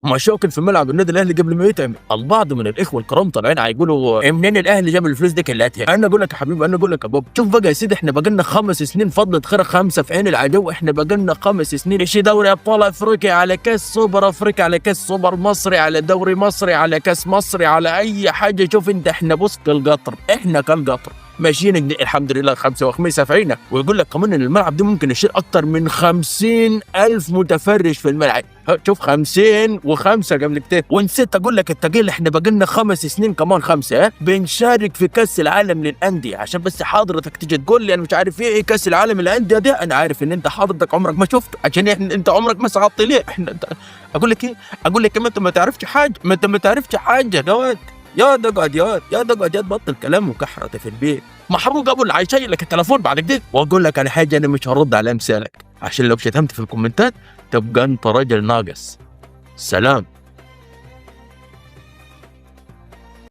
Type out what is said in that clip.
مشاكل في ملعب النادي الاهلي قبل ما يتعمل. البعض من الاخوة الكرام طالعين هيقولوا إيه منين الاهلي جاب الفلوس دي كلها؟ انا اقول لك يا حبيبي، انا اقول لك يا بابا، شوف بقى يا سيدي، احنا بقى لنا 5 سنين فضلة خير 5 في عين العدو. احنا بقى لنا 5 سنين ايش دوري ابطال افريقيا، على كاس سوبر افريقيا، على كاس سوبر مصري، على دوري مصري، على كاس مصري، على اي حاجة. شوف انت، احنا بص كالقطر، احنا كالقطر ماشيين الحمد لله، 5 وخميسة في عينك. ويقول لك كمان ان الملعب ده ممكن يشيل اكتر من 50,000 متفرج في الملعب. شوف 55 قبل كده. ونسيت اقول لك التقيل، احنا بقالنا 5 سنين كمان 5 بنشارك في كاس العالم للاندية. عشان بس حضرتك تيجي تقول لي انا مش عارف ايه كاس العالم للاندية ده، انا عارف ان انت حضرتك عمرك ما شفته، عشان احنا انت عمرك ما صعدت ليه. احنا انت اقول لك ايه، اقول لك إيه، ما انت ما تعرفش حاجة، ما انت ما تعرفش حاجة. يا واد يا ده اقعد، يا يا ده اقعد، يا بطل كلام وكحرة في البيت محروق ابو اللي هيشيل لك التليفون بعد كده. واقول لك على حاجة، انا مش هرد على امثالك، عشان لو شتمت في الكومنتات تبقى انت راجل ناقص. سلام.